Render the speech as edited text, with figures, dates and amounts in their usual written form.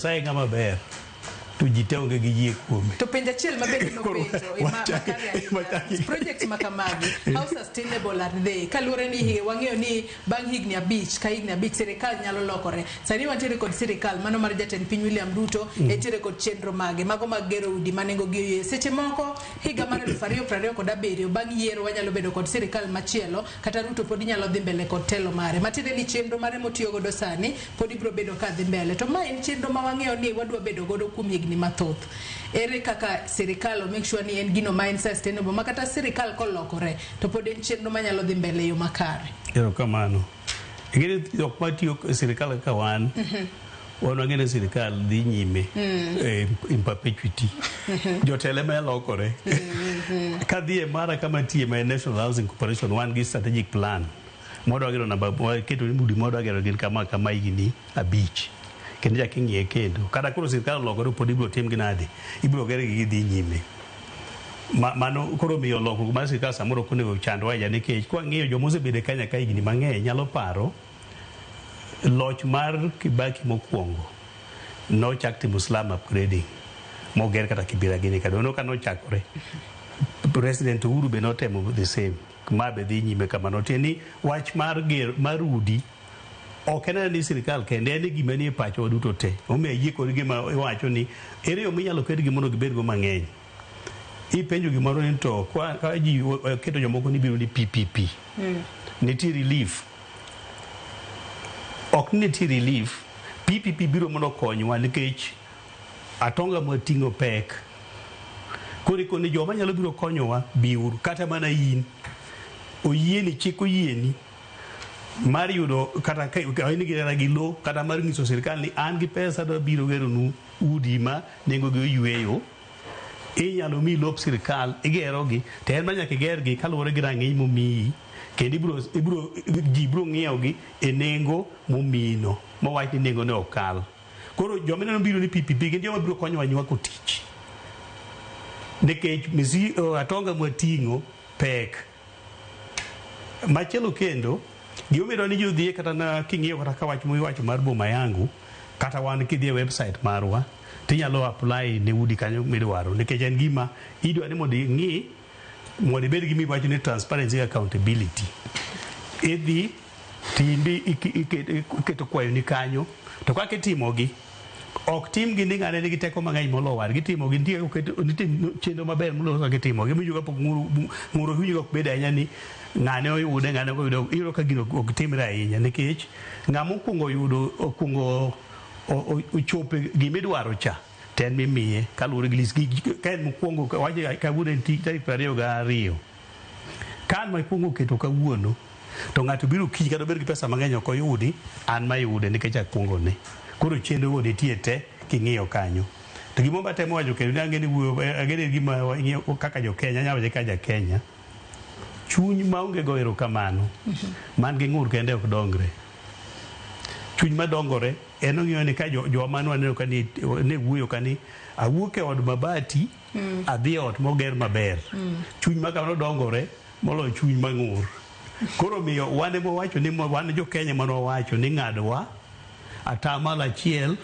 Nyasaye ng'ama ber to ji te onge gi yie kuome. To penjo achiel ma bende Koro nopenjo e makare ahinya, projects ma kamagi, how sustainable are they? Kaluwore ni wang'eyo ni bang' higni 5 ka higni 5 sirikal nyalo lokore. Sani wantiere kod sirikal mano mar jatend piny William Ruto, entiere kod chenro mage mago mag gero udi ma nengo gi oyie. Seche moko higa mar 2027 bang' yiero wanyalo bedo kod sirikal machielo kata Ruto pod nyalo dhi mbele kod telo mare. Matiende ni chenro mare motiyo godo sani pod ibiro bedo ka dhi mbele. To ma en chenro ma wang'eyo ni wadwa bedo godo kuom higni mathoth. Ere kaka sirikal o make sure ni en gino ma en sustainable ma kata sirikal kolokore to pod en chenro manyalo dhi mbele e yo makare? Erokamano. Ing'eni jok matiyo e sirikal kaka wan, wan wang'e ni sirikal dhi nyime in perpetuity. Jotelo ema lokore. Kadhi e mara kama tiye ma en National Housing Corporation, wan gi strategic plan. Mwadwa gero namba, waketo ni udi mwadwa gero gin kama kama higni 5. Kendo chak ing'iye kendo. Kata koro sirikal olokore pod ibiro tim gi nade? Ibiro ger gi gidhi nyime. Mano koro miyo lokruok mar sirikal samoro ok onego chandwa ahinya nikech kwang'iyo joma osebedo e Kenya ka higni mang'eny nyalo paro loch mar Kibaki mokwongo nochak timo slum upgrading moger kata Kibera gini kado ka nochakore President Uhuru be notemo the same ma be dhi nyime kamano. Tiende ni wach mar ger mar udi ok en ni sirikal kende, en gima nie pachwa duto te. Omiyo ayie kod gima iwacho ni ere yo minyalo ketgi mondo gibed go mang'eny. Ipenjo gimoro ni to kwa ka ji keto jomoko ni biro ni PPP. Nitie relief. Ok ni nitie relief. PPP biro mondo okonywa nikech atonga mwating'o pek. Koro ikoni joma nyalo biro konyowa biuru kata mana in. Oyieni, chik oyieni mar yudo kata ka in gi gi lo kata mar nyiso sirikal ni an gi pesa adwa biro geronu udi ma nengo gi oyweyo. Inyalo miyi lop sirikal igerogi to en ma nyaka igergi kaluwore gi rang'iny momiyi kendo ibiro ji biro ng'iewogi e nengo momiyi no mowach ni nengo ne ok kal. Koro joma ineno biro ni PPP gin joma biro konyowa nywako tich. Nikech atonga mwating'o pek. Machielo kendo, gimomiyo ni ji odhiye kata na king'iyo kata ka wach miwacho mar boma yangu, kata wan kidhi e website marwa, tinyalo apply ne udi kanyo midwaro nikech en gima idwa ni mondo ing'i mondo ibed gi miwacho ni transparency accountability. Idhi timbi iketo kwayoni kanyo to kaka itimogi ok timgi ni ng'ane nigi teko mang'eny molo wadgi itimogi nitie nitie chenro maber moloso kaka itimogi miwinjo ka pok ng'uro winjo ok bed ahinya ni ng'ane oyude ng'ane ok oyude iyudo ka gino ok timre ahinya nikech ng'ama okuongo yudo okuongo ochopo gimidwaro cha to en mimiye kaluwore gi list ka en mokwongo wacho kawuono en tarik 22 ka an makwongo keto kawuono to ng'ato biro kiny kata obed gi pesa mang'eny ok oyudi an mayude nikech akwongo ne koro chenro go nitie te king'iyo kanyo to gimoro matemo wacho kendo ni ang'e ni wuoyo ang'e ni gima ing'iyo kaka jo Kenya anyalo wache kaka ja Kenya chuny maonge go erokamano man gi ng'ur kende ok dongre chuny madongore en ong'iyo ni ka jowa mane waneno ka ni ne wuoyo ka ni awuok e od mabati adhi e ot moger maber chuny ma kamano dongore moloyo chuny mang'ur koro miyo wan ema wawacho ni wan jo Kenya mane wawacho ni ng'adwa 1.5.